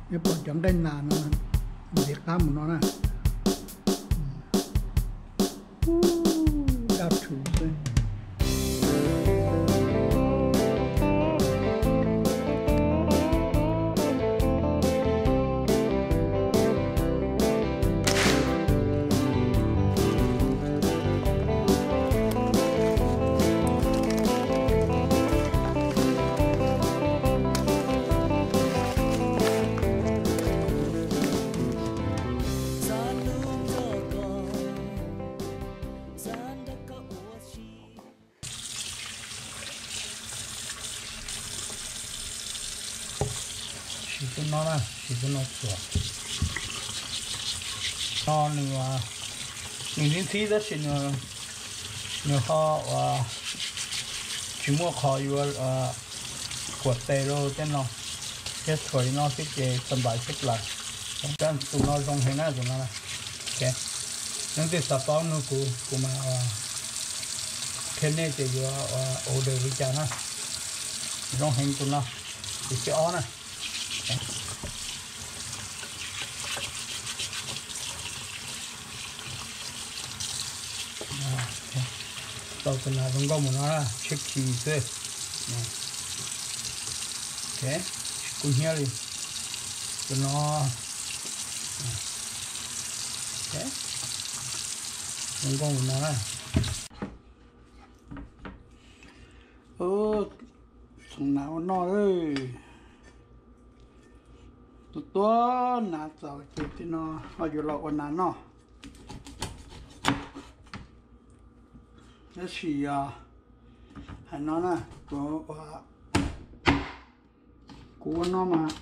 Neb pom cov nqaij nas no ntiv qab mus no na, dab thu xwb. Siv tus no na, siv tus no txuas. No nws, nws ntxhib ntxhib tab sis nws ho ua tsis muaj qhov yuav kuam tes rau tej no, thiab txhuam li no xwb ces txaus npaum xwb plaws. Tus no zoo heev na, tus no. Leej twg xav paub nug kuv, kuv mam qhia nej tias yuav ua order li cas na. Zoo heev tus no, tus thib ob na. Tau tus nas zoo nkauj mus no na, tsheb khi xwb. Tsis kub hnyiab li. Tus no zoo nkauj mus no na. Txhoov nas ua noj. Tus tuab nas txaus ces tus no ho yuav los ua nas noj. Tab sis yog hais no na, kuv ua no mas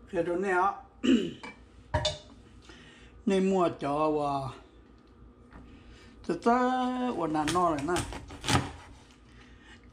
qhia rau nej os, nej muaj cov uas txawj txawj ua nas noj lawm na,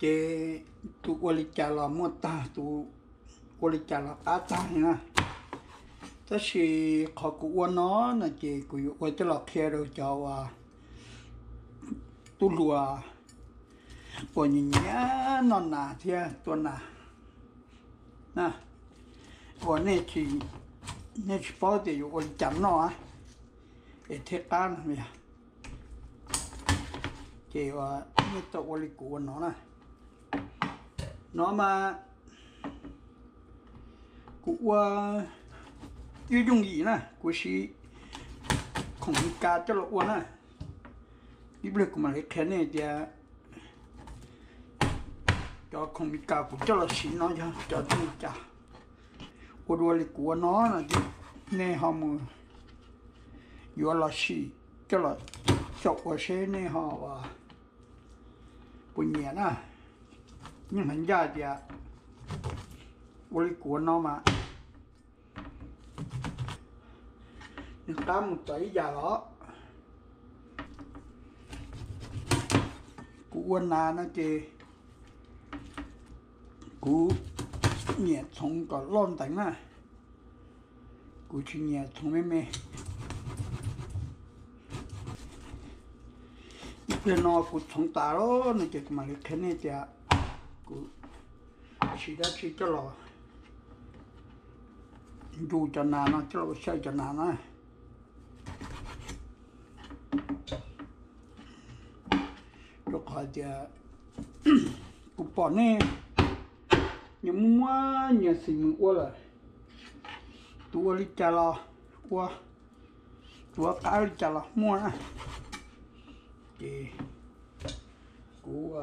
ces tus ua li cas los muaj tag, tus ua li cas los qab tag li na. Tab sis qhov kuv ua no no ces kuv yuav ua coj los qhia rau cov uas tub hluas uas nyiam nyiam noj nas thiab tua nas na, uas nej tsis paub tias yuav ua li cas noj es thiaj qab no yog, ces nej tau ua li kuv ua no na. No mas kuv ua yooj yim na, kuv siv khoom Meskas coj los ua na. Ib pliag kuv mam li qhia nej tias cov khoom Meskas kuv coj los siv no yog cov zoo li cas. Ua dua li kuv ua no no ces nej ho mus yuav los sim coj los xyaum ua seb nej ho puas nyiam na. Yeej hais ncaj tias ua li kuv ua no mas nws qab mus txog ib yam los. Kuv ua nas no ces kuv nyiam txhoov kom loj nteev na, kuv tsis nyiam txhoov me me. Ib pliag no kuv txhoov tas lawm no ces kuv mam li qhia nej tias kuv siv dab tsi coj los ncu cov nas no, coj los ua xyaw cov nas na. Rau qhov tias kuv pom nej nyias muaj muaj nyias xim mws ua lawm, tus ua li cas los ua, tus ua qab li cas los muaj na. Ces kuv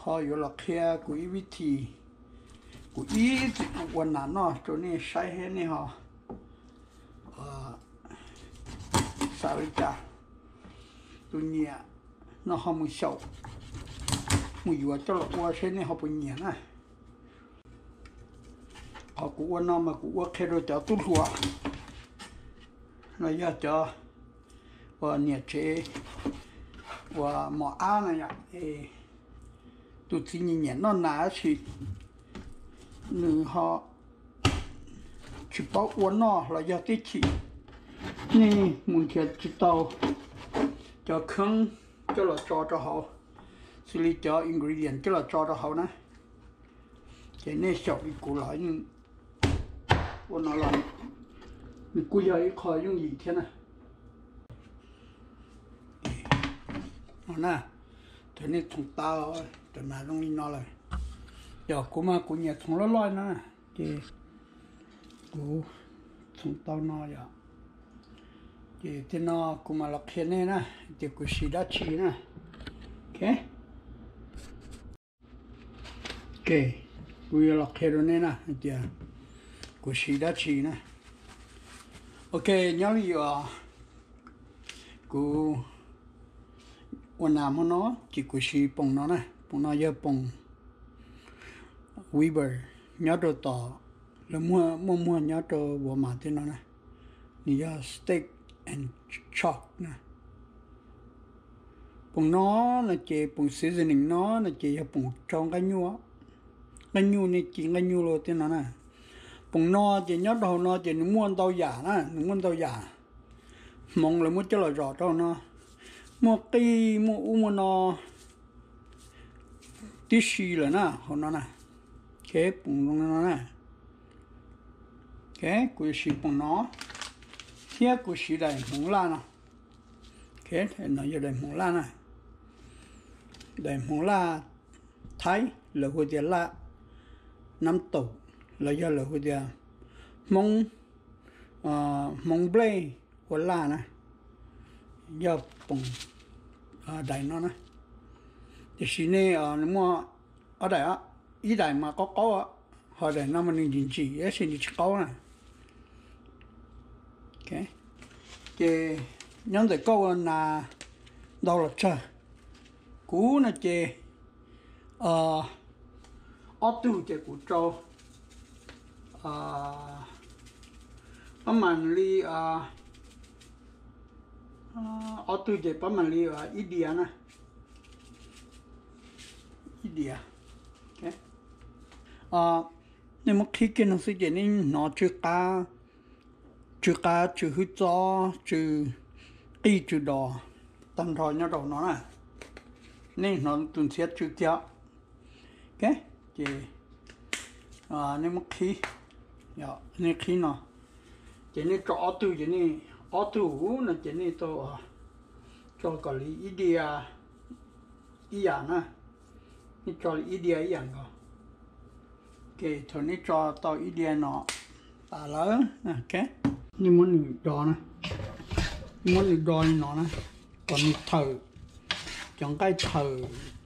ho yuav los qhia kuv ib vib thim, kuv ib txwm ua nas noj rau nej saib thiab nej ho xav li cas. Tus nyiam no ho mus xyaum, mus yuav coj los ua seb nej ho puas nyiam na. Qhov kuv ua no mas kuv ua qhia rau cov tub hluas los yog cov uas niam tsev uas mos ab na yom, tus txiv nyiam nyiam noj nas tab sis nws ho tsis paub ua noj los yog teb chim nej mus nrhiav tsis tau cov kheeb coj los tso rau hauv, xws li cov ingredient coj los tso rau hauv na. Ces nej xyaum li kuv los yeej ua no los nws kuj yog ib qho yooj yim thiab na. No na, thaum nej txhoov tau, cov nas zoo li no lawm. Yog kuv mas kuv nyiam txhoov loj loj no na, ces kuv txhoov tau no yom. Ces tej no kuv mam los qhia nej na, tias kuv siv dab tsi na. Ok, kuv yuav los qhia rau nej na hais tias kuv siv dab tsi na. Ok, nyob li uas kuv ua nas hmo no ces kuv siv poom no na, poom no yog poom Weber nyob rau tom, lawv muaj muaj nyob rau Walmart tej no na, nws yog Steak and Chops na. Poom no no ces poom seasoning no no ces yog poom rau nqaij nyuj, nqaij nyuj nej ci nqaij nyuj los tej no na. Poom no ces nyob rau hauv no ces nws muaj ntau yam na, nws muaj ntau yam hmoov lawv muab coj los zom rau hauv no, muaj qij muaj ub muaj no tib si lawm na hauv no na. Ok, poom zoo no na. Ok, kuv yuav siv poom no thiab kuv siv daim hmoov laj no. Ok, no yog daim hmoov laj na, daim hmoov laj Thaib lawv hu tias laj nab taum, los yog lawv hu tias hmoov, hmoov nplej ua laj na, yog poom daim no na. Tiam sis nej muaj ob daim, ib daim mas qaub qaub, ho daim no mas nws ntsim ntsim tab sis nws tsis qaub na. Ces nyob ntawm koj ua nas ntau los tsawg, kuv no ces ob tug ces kuv rau pab mas li, ob tug ces pab mas li ib diav na, ib diav. Nej muab qhib kiag no xwb ces nej hnov tsw qab, tsw qab tsw hwj txob tsw qij tsw dos tag nrho nyob rau no na. Nej hnov tus ntxhiab tsw kiag. Ok, ces nej muab qhib, nej qhib no, ces nej tso ob tug ces nej, ob tug no ces nej tau tso kom li ib diav ib yam na, nej tso li ib diav ib yam nkaus. Ok, thaum nej tso tau ib diav no tas lawm, nej muab nws do na, muab nws do li no na, kom nws thawm cov nqaij thawm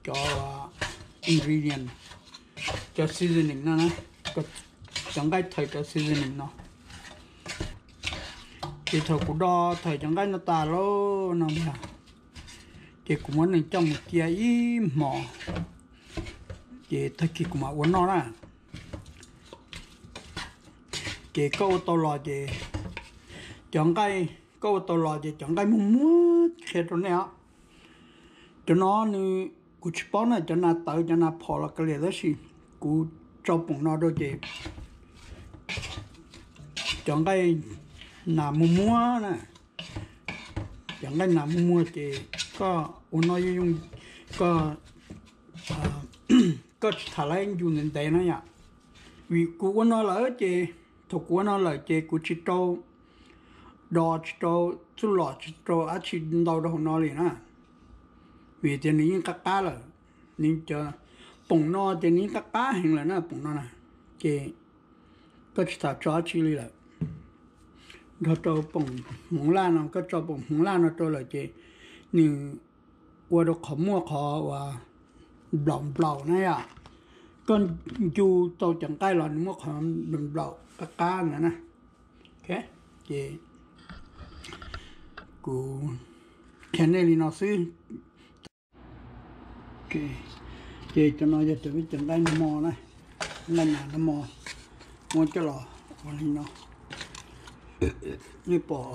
cov ingredient, cov seasoning no na, cov nqaij thawm cov seasoning no. Ces thaum kuv do thawm cov nqaij no tas lawm no, ces kuv muab nws coj mus cia ib hmos, ces tag kis kuv mam ua noj na. Ces koj ua tau los ces cov nqaij, koj ua tau los ces cov nqaij muag muag qhia rau nej os. Cov no nws, kuv tsis paub na, cov nas tawv cov nas phom los kav liam, tab sis kuv tso poom no rau ces cov nqaij nas muag muag na, cov nqaij nas muag muag ces koj ua noj yooj yooj, koj, koj tsis tham laib ncu ntev ntev na yom. Vim kuv ua no lawm ces, thaum kuv ua no lawm ces kuv tsis rau dos, tsis rau txuj lom, tsis rau dab tsi ntau rau hauv no li na. Vim tias nws yeej qab qab lawm, nws cov poom no ces nws yeej qab qab heev lawm na, poom no na. Ces koj tsis tham tso dab tsi li lawm. Nrog rau poom hmoov laj no, koj tso poom hmoov laj no rau lawm ces nws ua rau qhov muaj qhov uas nplaum nplaum na yom. Koj ncu tau cov nqaij los nws muaj qhov nplaum nplaum qab qab ntawd na. Ok, ces kuv qhia nej li no xwb. Ces cov no yog cov, cov nqaij nag hmo na, nqaij nas nag hmo, muab coj los ua li no. Nej pom,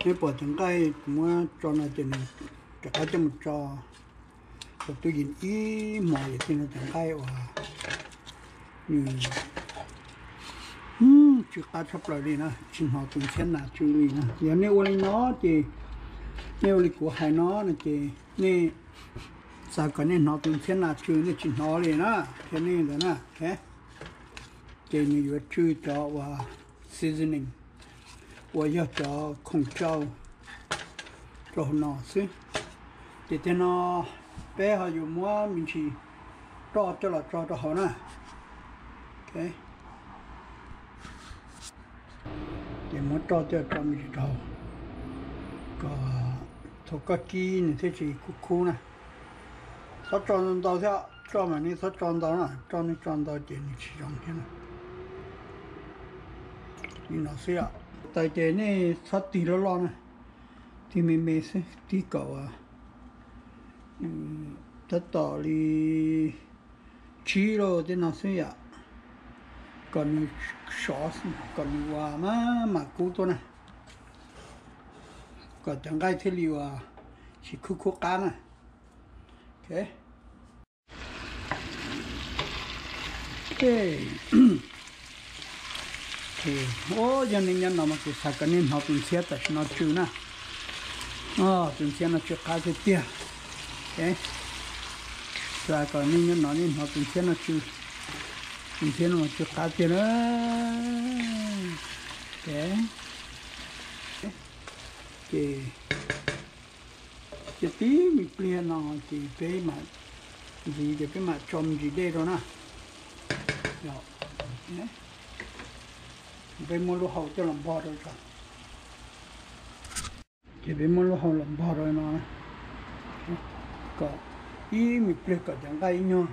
nej pom cov nqaij kuv muab tso no ces nws rov qab coj mus tso rau tub yees ib hmos, yog tej no cov nqaij uas nws tsw qab tshaj plaws li na, tsis hnov tus ntxhiab nas tsw li na. Yog nej ua li no ces, nej ua li kuv hais no no ces nej Xav kom nej hnov tus ntxhiab nas tsw nej tsis hnov li na, qhia nej ntawd na. Ces nws yuav tsw cov uas seasoning uas yog cov khoom tsau rau hauv no xwb. Ces tiag no peb ho yuav muab me ntsis roj coj los tso rau hauv na. Ces muab roj coj tso me ntsis rau hauv kom thaum koj kib nws thiaj tsis khub khub na. Txhob tso ntau thiab, roj mas nej txhob tso ntau na, roj nej tso ntau ces nws tsis zoo thiab na. Li no xwb os. Tais ces nej txhob tig loj loj na, tig me me xwb, tig kom tab tom li tsib loj tej no xwb yom, kom nws sov, kom nws ua maj mam kub tuaj na, kom cov nqaij thiaj li uas tsis khub khub qab na. Yog nej nyob no mas kuv xav kom nej hnov tus ntxhiab tam sim no tsw na. Tus ntxhiab no tsw qab tiag tiag. Xav kom nej nyob no nej hnov tus ntxhiab no tsw, tus ntxhiab no tsw qab tiag na. Ces, ces tib me pliag no ces peb mam ntxiv ces peb mam tso me ntsis dej rau na. Peb muab lub hau coj los npog rau tso. Ces peb muab lub hau los npog rau no, kom ib me pliag kom cov nqaij ib nyuag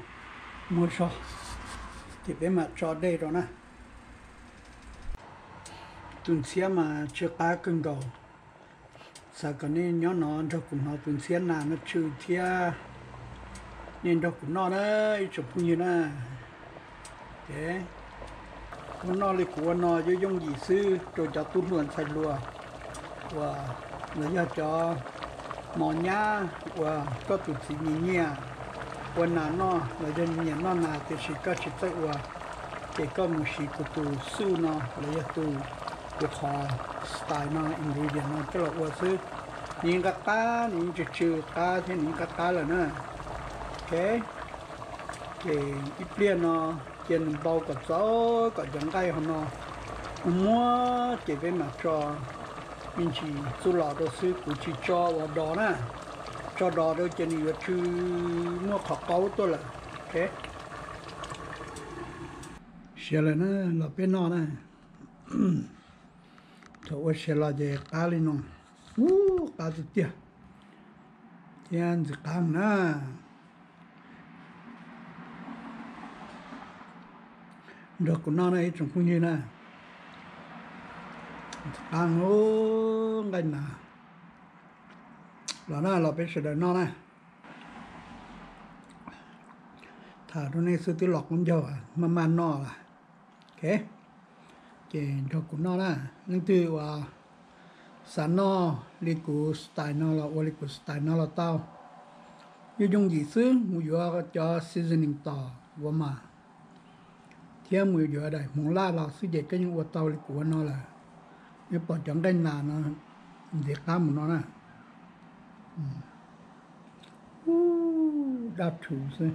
muag zog, ces peb mam tso dej rau na. Tus ntxhiab mas tsw qab kawg nkaus. Xav kom nej nyob no nrog kuv hnov tus ntxhiab nas no tsw thiab. Nej nrog kuv noj na ib tsoom phooj ywg na. Ua noj li kuv ua no yooj yooj yim xwb rau cov tub hluas ntxhais hluas uas los yog cov mos nyab uas koj tus txiv nyiam nyiam ua nas noj los yog nyiam noj nas tiam sis koj tsis txawj ua, ces koj mus siv kuv tus xuj no los yog tus, kuv qhov style no, ingredient no coj los ua xwb. Nws yeej qab qab, nws yeej tsw tsw qab thiab nws yeej qab qab lawm na. Ok, ces ib pliag no cia nws npau kom txaus kom cov nqaij hauv no muag muag ces peb mam tso me ntsis txuj lom rau xwb, kuv tsis tso ua dos na. Tso dos rau ces nws yuav tsw muaj qhov qaub tuaj lawm. Ok, siav lawm na, los peb noj na. Thaum ua siav los ces qab li no, ub qab tiag tiag thiab ntxim qab na. Nrog kuv noj na ib tsoom phooj ywg na. Ntxim qab nqaij nas. Los na, los peb sawv daws noj na. Tham rau nej xwb twb los qub ncaug maj maj noj lawm. Ok, ces nrog kuv noj na. Leej twg uas xav noj li kuv style no los ua li kuv style no los tau. Yooj yooj yim xwb, mus yuav cov seasoning tom ua mas, thiab mus yuav daim hmoov laj los xwb ces koj yeej ua tau li kuv ua no lawm. Neb pom cov nqaij nas no ntxiv qab mus no na. Ub, dab rhuv xwb.